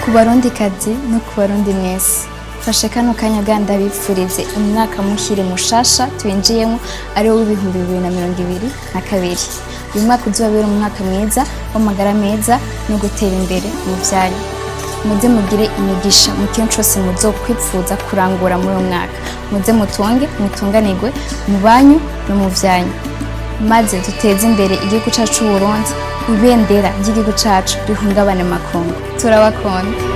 Ku Barundikazi no ku Barundi mwese, fashe kano kanya bwa ndabipfurize umwaka muhire mushasha twinjiyemo, ari wo w'2022. Uyu mwaka uzobera umwaka mwiza w'amagara meza no gutera imbere mu vyanyu. Muze mugire imigisha mu kintu cose muzokwipfuza kurangura muri uyu mwaka. Muze mutunge, mutunganirwe mu banyu no mu vyanyu, maze duteze imbere igihugu cacu c'Uburundi, ibendera ry'igihugu cacu rihungabane makungu. Turabakunda.